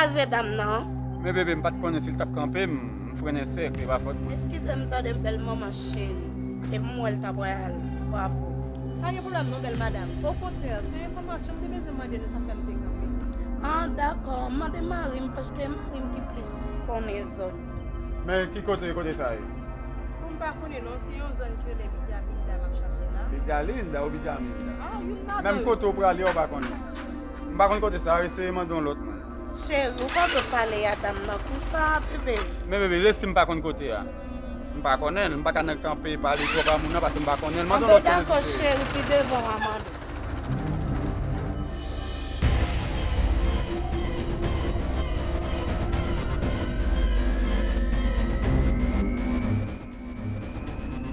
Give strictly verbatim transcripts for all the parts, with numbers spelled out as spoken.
kraze dam nan. Men bebe, m pa t konnen si l t ap kanpe m, m frennen sèk, e pa fòt mwen. Eskize m, tande m, bèl manman cheri. E m wè l ta pral frape w. Pa gen pwoblèm non, bèl madanm. Okontrè, se yon enfòmasyon m te bezwen mande nou, sa fè m te kanpe. Ah, dakò. Mande mari m, paske mari m ki plis konnen zòn. Men ki kote, kote sa ye? Bon, m pa konnen non, se yon zòn ki rele Bidyaminda m ap chache la. Bidyalinda ou Bidyaminda? Ah, youn nan de yo. Menm kote w prale a, w pa konnen? M pa konn kote sa, eseye mande yon lòt moun. Cheri, ou pa dwe pale a dam nan konsa, bebe. Men bebe, resi m pa konn kote a. M pa konnen l, m pa ka nan kanpe pale twòp a moun nan paske m pa konnen l. Mande yon lòt kote. Anben dakò, cheri, pi devan w a mande.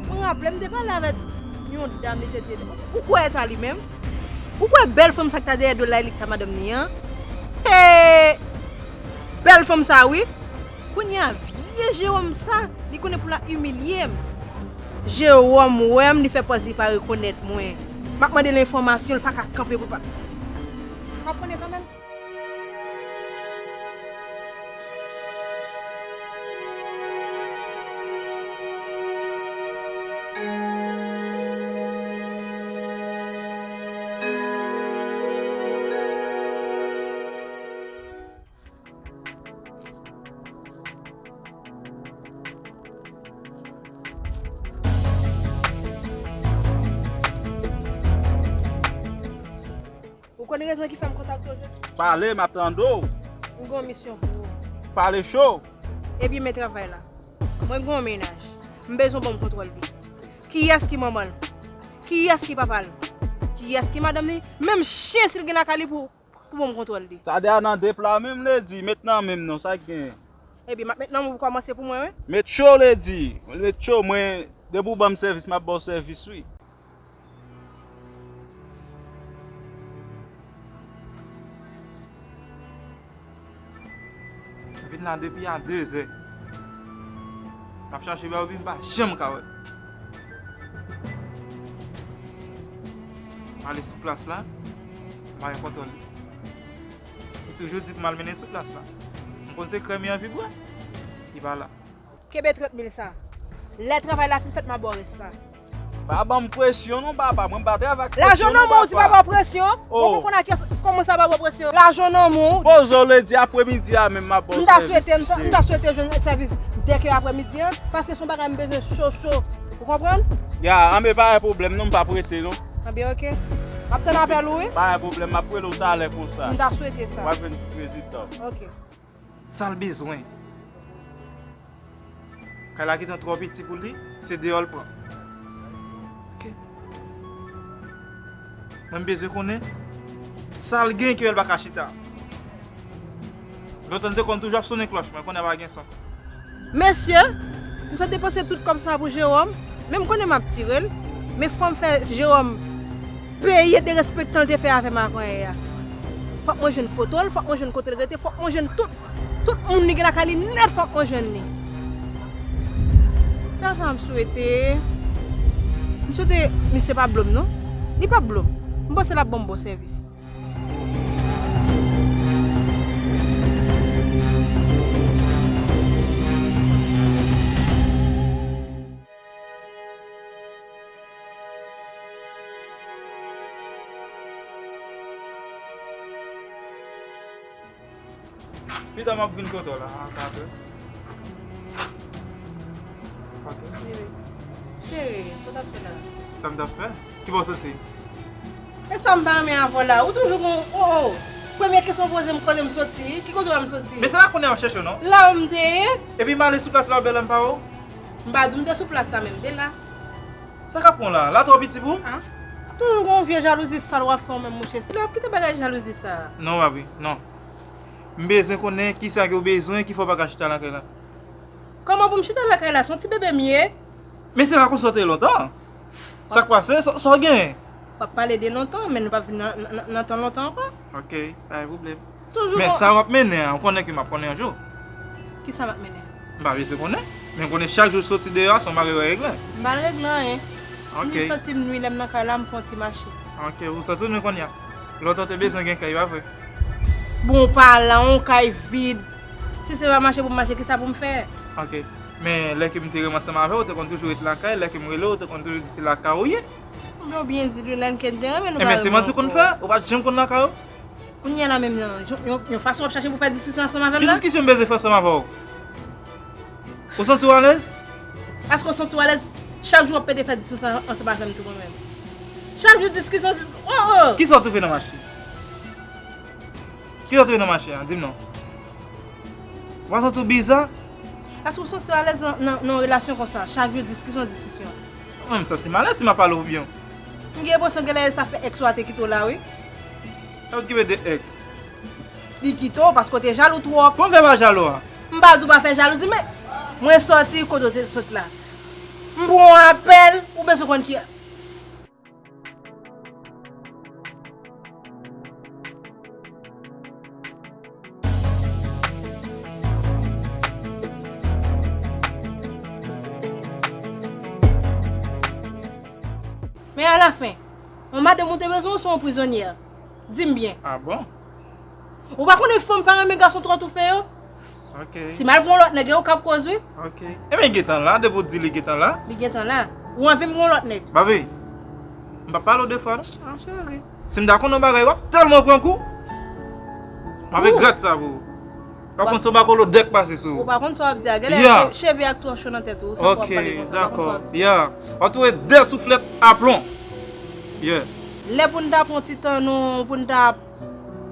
Mwen raple m te pale avèk yon dam, li te di, ou kwè e ta li menm? Ou kwè bèl fanm sa k ta dèyè do l la, e li k ta madanm li an? E bèl fanm sa, wi. Kounye a, vye Jewòm sa, li konnen pou l ap imilye m. Jewòm wè m, li fè pòz li pa rekonèt mwen. M ap mande l enfòmasyon, li pa ka kanpe pou l pa. W ap konnen kanmenm. Ou konn rezon ki fè m kontakte w jodi? Pale, m ap tande w. M gen yon misyon pou ou. Pale cho. Ebyen, men travay la. Mwen gen yon mennaj. M bezwen w ban m kontwòl li. Kiyès ki manman l? Kiyès ki papa l? Kiyès ki madanm li? Menm chen, si l gen lakay li, pou, pou ban m kontwòl li. Sa de a nan de pla menm, Lady, met nan men m non, sa k gen? Ebyen, m ap met nan men w pou kòmanse pou mwen, wi. Met cho, Lady. Met cho, mwen, depi w ban m sèvis, m ap ba w sèvis, wi. M vin la depi a dezè. M ap chache Barbie, m pa janm ka wè l. M ale sou plas la, m pa gen kontwòl li. Li toujou di pou m al mennen l sou plas la. M konn se krèm li anvi bwè. Li pa la. Kenbe trant mil sa. Lè travay la fin fèt, m a ba w rès la. Pa ban m presyon non, papa. Mwen m pa travay ak presyon non, papa. Lajan nan men w, ou di pa ba w presyon? Oh. Ou konn ak kiyès, kòman sa pa ba w presyon? Lajan nan men w. Poze w, Lady, apremidi a menm m ap ba w sèvis, cheri. M ta swete, m ta, m ta swete jwenn sèvis dèke apremidi an, paske se yon bagay m bezwen cho cho. Ou konprann? Ya, anben pa gen pwoblèm non, m p ap rete non. Anben, oke. M ap tann apèl ou, wi. Pa gen pwoblèm, m ap rele w talè konsa. M ta swete sa. W ap jwenn tout rezilta w. Oke. Sa l bezwen. Kay la gentan twò piti pou li, se deyò l pran. Ok. Mwen, m bezwen konnen sa l gen ki fè l pa ka chita. Lontan, l te konn toujou ap sonnen klòch, men kounye a pa gen son. Mesye, misye depanse tout kòb sa pou Jewòm, men m konnen m ap tire l, men fò m fè Jewòm peye derespektan l te fè avè m avanyè a. Fòk mwen jwenn foto l, fòk mwen jwenn kote l rete, fòk mwen jwenn tout, tout moun li gen lakay li nèt, fòk mwen jwenn li. Sa sa m swete. M swete misye pa blo m non. Li p ap blo m. M panse l ap ban m bon sèvis. Pita m ap vin kote w la, a kat è. Ok. Cheri, sa w t ap fè la? Sa m t ap fè? Ki bò w soti? E sa m pa renmen avè w la, ou toujou gon, o, o. Premye kesyon w poze m, kote m soti, ki kote w wè m soti? Men se pa kounye a m ap chèche w non. La w m te ye. Epi m ale sou plas la, w bèl m pa wè w. M pa di w m te sou plas la, men m te la. Sa k ap pran w la? La twò piti pou w? Ah. Toujou gon vye jalouzi sal w ap fè w menm, monchè. Si lè w ap kite bagay jalouzi sa a. Non, papi, non. M bezwen konnen kisa ke w bezwen ki fè w pa ka chita lakay la. Kòman pou m chita lakay la? Se yon ti bebe m ye. Men se pa konsa w te ye lontan. Sa k pase? Sa, sa w genyen? W ap pale de lontan, men nou p ap vin nan, nan, nan tan lontan ankò. Ok, pa gen pwoblèm. Toujou. Men sa w ap mennen an, ou konnen ke m ap konnen yon jou. Kisa m ap mennen? M pa bezwen konnen. Men m konnen chak jou w soti deyò a, se yon bagay w al regle. M pa al regle anyen. Ok. M jis santi m nwi lè m nan kay la, m fè yon ti mache. Ok, ou santi w nwi kounye a. Lontan w te bezwen gen kay, pa vre? Bon, w pa la, yon kay vid. Si se pa mache pou m mache, kisa pou m fè? Ok. Men lè ke m te renmen ansanm avè w, ou te konn toujou ret lakay. Lè ke m rele w, ou te konn toujou di se lakay ou ye. Bon, byen di, Lunène, ke m te renmen nou. Ebyen, se manti w konn fè? Ou pa t janm konn lakay ou? Kounye a la menm nan, yon, yon, yon fason w ap chache pou fè diskisyon ansanm avè m la? Ki diskisyon m bezwen fè ansanm avè w? Ou santi w alèz? Èske w santi w alèz? Chak jou w ap pede fè diskisyon ansanm avè m tou kanmenm. Chak jou diskisyon, dis-, oh, oh! Kisa w twouve nan mache? Kisa w twouve nan mache a? Di m non. Ou pa santi w biza? Èske w santi w alèz nan, nan, nan yon relasyon konsa? Chak jou diskisyon, diskisyon. Mwen, m santi m alèz si m ap pale w byen. M gen enpresyon genlè sa fè èks ou a te kite w la, wi. Sa w t gen de èks? Li kite w paske w te jalou twòp. Kòman fè pa jalou a? M pa di w pa fè jalouzi, men mwen sòti kote w te sot la. M pran yon apèl, ou bezwen konn ki. Men alafen, yon madanm ou te bezwen ou se yon prizonyè? Di m byen. Ah bon? Ou pa konnen fanm pa renmen gason twò toufe yo? Ok. Si m al pran yon lòt nèg, e ou k ap koz, wi. Ok. Ebyen, li gentan la, depi w di li gentan la. Li gentan la. Ou anvi m gen yon lòt nèg? Baby, m p ap pale w de fwa, non. Ah, cheri. Si m ta konn yon bagay, w ap tèlman pran kou. M ap regrèt sa pou ou. W ap konn se yon bakolo dèk pase sou ou. Ou pa konn sa w ap di a. Genlè, yeah, che-, cheve ak twò cho nan tèt ou, se pou w ap pale konsa, w pa konn sa w ap di. Ok, dakò. Yeah. W ap twouve de souflèt aplon. Yeah. Lè pou n ta pran ti tan nou, pou n ta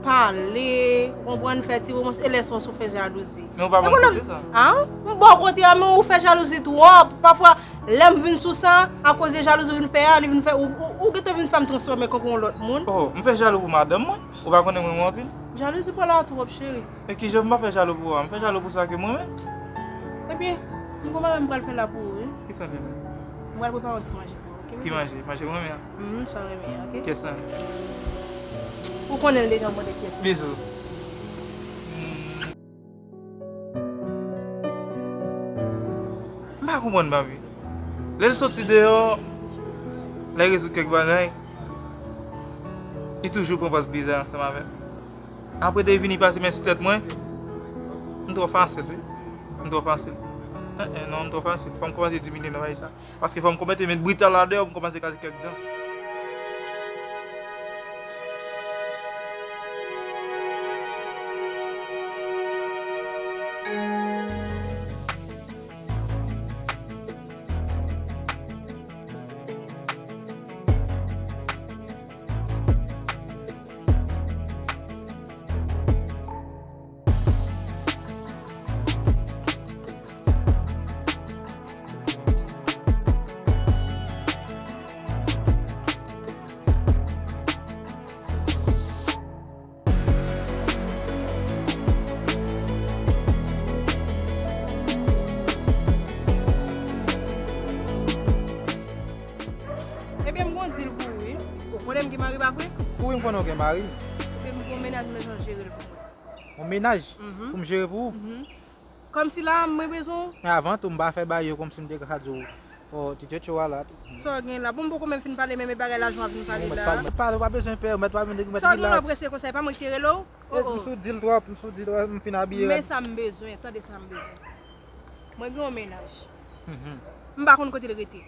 pale, ou konprann, fè ti womans, e lè sa w sou fè jalouzi. Men ou pa ban m kote sa. Ah, m ba w kote a, men ou fè jalouzi twòp. Pafwa, lè m vin sou sa, akoz de jalouzi ou vin fè a, li vin fè, ou, ou, ou gentan vin fè m transfòme konprann yon lòt moun. Oh, m fè jalou pou madanm mwen. Ou pa konnen m renmen w anpil? Jalouzi pa la twòp, cheri. E kijan m pa fè jalou pou ou a? M fè jalou pou sa ke m renmen. Ebyen, m gon bagay m pral fè la pou ou, wi. Kisa w fè la? M pral prepare yon ti manje pou ou, ok? Ki manje? Manje ou renmen an? Mhm, sa w renmen an, ok? Kiyès sa? Ou konnen l deja, w mande kiyès. Bizou. M pa konprann, Baby. Lè l soti deyò, lè l rezoud kèk bagay, li toujou pran pòz bizè ansanm avè m. Apre de vini pase men sou tèt mwen, m twò fasil, wi. M twò fasil. En, en, non, m twò fasil. Fò m kòmanse diminye nan bagay sa. Paske fò m kòmanse met brital la deyò, m kòmanse kase kèk dan. Ebyen, m gon dil pou ou, wi. Ou konnen m gen mari, pa vre? Wi, m konnen w gen mari. Ebyen, m gon mennaj, m bezwen w jere l pou mwen. Yon mennaj? Mhm. Pou m jere pou ou? Mhm. Kòmsi la, mwen bezwen w. Men avan tou, m pa fè bagay yo kòmsi m te ka di w, o, ti tchotcho a la tou. Sa w gen la? Bon, m poko menm fin pale, men, men bagay lajan w ap vin pale la. Ou mèt pale, ou mèt pale, ou pa bezwen pè, ou mèt pale, ou mèt relax. Sa w gen lò prese konsa, e pa mwen ki te rele w? O, o. M sou dil twòp, m sou dil twòp, m fin abiye la. Men sa m bezwen, tande sa m bezwen. Mwen gen yon mennaj. Mhm. M pa konn kote l rete.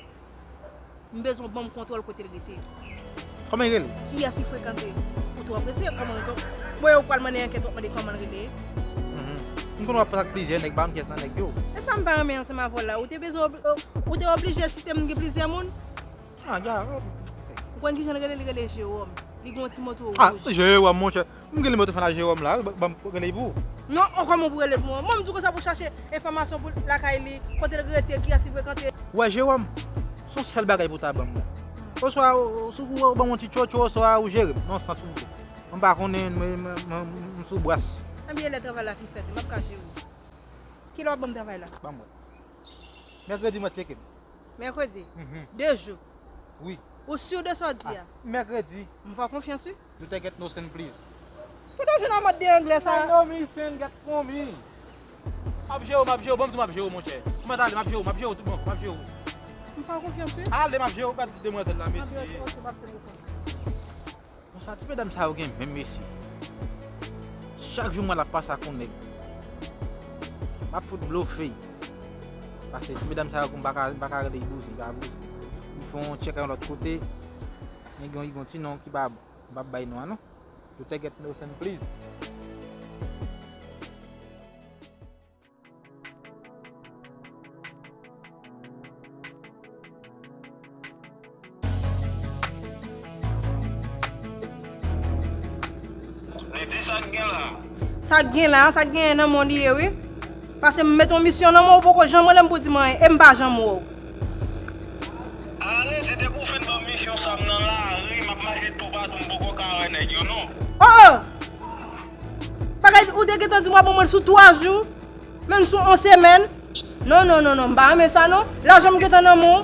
M bezwen w ban m kontwòl kote l rete. Kòman l rele? Kiyès li frekante? Ou twò prese, kòman, bon, ou pral mande ankèt, w ap mande kòman l rele? Mhm. M konn w ap pale ak plizyè nèg, pa m kiyès nan nèg yo. E sa m pa renmen ansanm avè w la. Ou te bezwen obli-, ou te oblije site m gen plizyè moun? Ah, ya, oh. Ou konn kijan l rele? Li rele Jewòm. Li gen yon ti moto wouj. Ah, Jewòm, monchè. M gen nimewo telefòn a Jewòm la, wi, ban m rele pou ou. Non, o, kòman pou rele pou mwen? Mwen, m di w konsa pou chache enfòmasyon pou lakay li, kote l rete, kiyès li frekante. Ou wè Jewòm, se yon sèl bagay pou w ta ban m la. Oswa, o, o, si w ban m yon ti tchotcho, oswa ou jere m. Non, san souple. M pa konnen, mwen, mwen, mwen, m sou bras. Ebyen, lè travay la fin fèt, m ap ka jere w. Kilè w ap ban m travay la? Ban m wè. Mèkredi, mwen tcheke m. Mèkredi? Mhm. De jou? Wi. Ou si de sa w di a? Ah, mèkredi. M fè w konfyans, wi. You take it no sin, please. Kote w jwenn a mòd de anglè sa? I know me sin, get for me. M ap jere w, m ap jere w, bon, m di w m ap jere w, monchè. Ou mèt ale, m ap jere w, m ap jere w tout bon, m ap jere w. M fè w konfyans, wi. Ale, m ap jere w, pa di demwazèl la, mesi. M ap jere w, ok, m ap jere w. Bon, sa ti medam sa yo gen menm, mesye. Chak jou m wè l ap pase ak yon nèg. M ap fout blofe. Paske ti medam sa yo, m pa ka, m pa ka rele y bouzen, y pa bouzen. M fè yon tchèk yon lòt kote, men gen yon, yon ti non ki pa bon. M p ap bay non an non. Yo te get no sen, please. Lady, sa k gen la? Sa k gen la, sa k genyen nan men w li ye, wi. Paske m met yon misyon nan men w, ou poko janm rele m pou di m anyen, e m pa janm wè w. A, Lady, depi w fin ban m misyon sa, m nan lari, m ap mache toupatou, m poko ka wè nèg yo, non. Oh, oh! Bagay, ou te gentan di m w ap ban mwen l sou twa jou. Men sou yon semèn. Non, non, non, non, m pa renmen sa non. Lajan m gentan nan men w.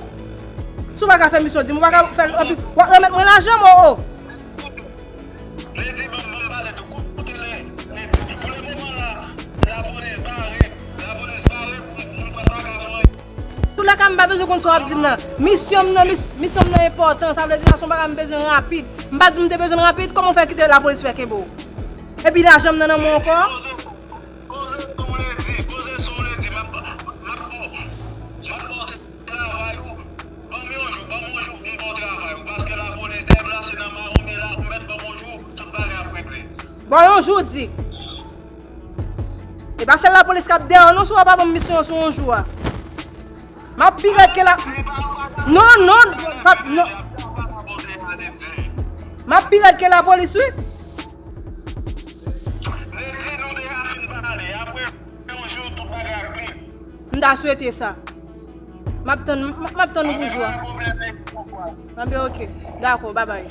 Si w pa ka fè misyon, di m, ou pa ka fè l anpi, w ap remèt mwen lajan m, oh, oh. Lady, ban m, ban m pale tou. Koute, Lady, pou le moman la, lapolis bare, lapolis bare, m, m pa ka fè anyen. Tou le ka, m pa bezwen konn sa w ap di m nan. Misyon m nan, mis-, misyon m nan enpòtan. Sa vle di sa se yon bagay m bezwen rapid. M pa di m te bezwen l rapid, kòman w fè kite lapolis fè kenbe w? Epi lajan m nan nan men w ankò? Poze son w Ledi, poze son w Ledi, m ap, m ap, m ap ba w travay ou. Ban m yon jou, ban m yon jou pou m ba w travay ou, paske lapolis deplase nan Mawon, men la ou mèt ban m yon jou, tout bagay ap regle. Bon, yon jou di. E pa sèl lapolis k ap dèyè w non, si w pa ban m misyon an sou yon jou a. M ap pi rèd ke la. Non, non, pa, non. M ap pi rèd ke lapolis, wi. Ledi, nou deja fin pale. Apre yon jou, tout bagay ap klè. M ta swete sa. M ap tann, m, m ap tann ou pou jou a. Pa gen pwoblèm, Ledi, poukwa? Anben, oke. Dakò, babay.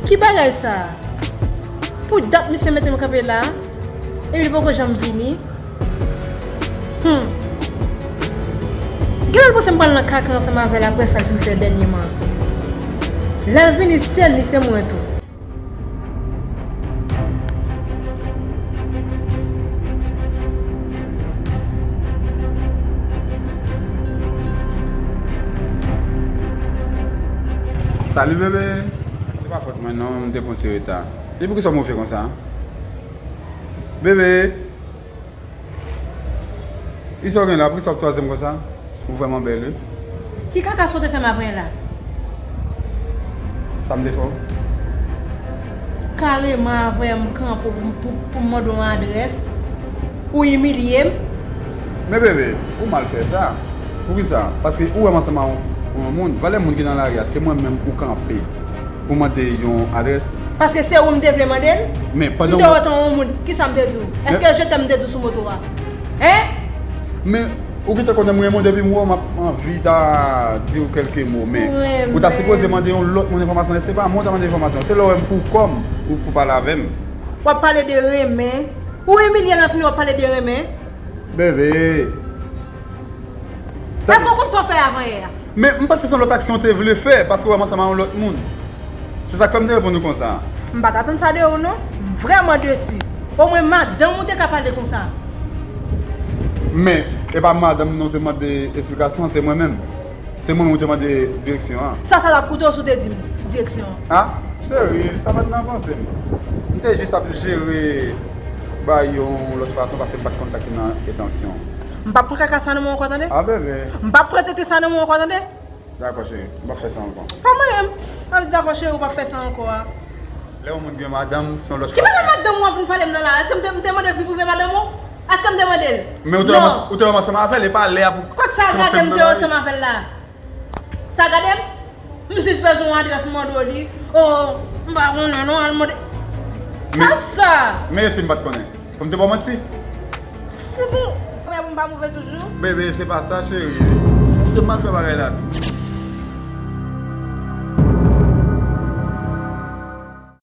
Ki bagay sa? Pou dat misye mete m kanpe la, epi li poko janm vini. Hmm. Gen lè l panse m pral nan kaka ansanm avè l apre sa l fin fè dènyèman. Lè l vini, se li, se mwen tou. Salut bebe. Se pa fòt mwen non, m te pran ti reta. E poukisa w move konsa? Bebe. Kisa w gen la? Poukisa w ap twaze m konsa? Ou vrèman bèl, wi. Ki kaka sa w te fè m avanyè la? Sa m te fè w? Kareman avè m kanpe pou, pou, pou m mande w yon adrès, ou imilye m. Men bebe, ou mal fè sa. Poukisa? Paske ou wè m ansanm a yon, yon moun. Valè moun ki nan lari a, se mwen menm ou kanpe pou mande yon adrès. Paske se ou m te vle mande l. Men pandan m te wè w t on moun, kisa m te di w? Èske je t'aime m te di w sou moto a? Hein? Men ou gentan konnen m renmen w, depi m wè w m ap anvi ta di w kèlke mo, men ou ta sipoze mande yon lòt moun enfòmasyon, se pa mwen w ta mande enfòmasyon, se lè w wè m pou kò m ou pou pale avè m. W ap pale de renmen? Ou imilye l anfini, w ap pale de renmen? Bebe. Èske w konn sa w fè avanyè a? Men m panse se yon lòt aksyon w te vle fè, paske w wè m ansanm a yon lòt moun. Se sa k fè m te reponn ou konsa. M pa t atann sa de ou non. M vrèman desi. Omwen madanm ou te ka pale konsa. Men, e pa madanm nan ou te mande esplikasyon an, se mwen menm. Se mwen menm ou te mande direksyon an. Sa, sa t ap koute w si w te di m direksyon an? A, cheri, sa pa t nan panse m. M te jis ap jere bagay yo yon lòt fason paske m pa t konn sa ki nan entansyon. M p ap pran kaka sa nan men w ankò, tande? A, bebe. M p ap pran tenten sa nan men w ankò, tande? Dakò, cheri. M p ap fè sa ankò. Pa manyen m. Al dakò, cheri, ou p ap fè sa ankò a. Lè yon moun gen madanm, se yon lòt fason. Ki bagay madanm ou ap vin pale m nan la? Èske m te, m te mande l pou l pwouve madanm ou? Èske m te mande l? Men ou te, non, ou te ansanm avè l, e pa lè a pou... Kot sa gade m te ansanm avè l la? Sa gade m? M jis bezwen yon adrès, m mande w li. Oh, m pa konnen non, al mande. Sa, sa? Men e si m pa t konnen? Pou m te ba w manti? Fout ou. Mwen pou m pa move toujou? Bebe, se pa sa, cheri. Ou te mal fè bagay la tou.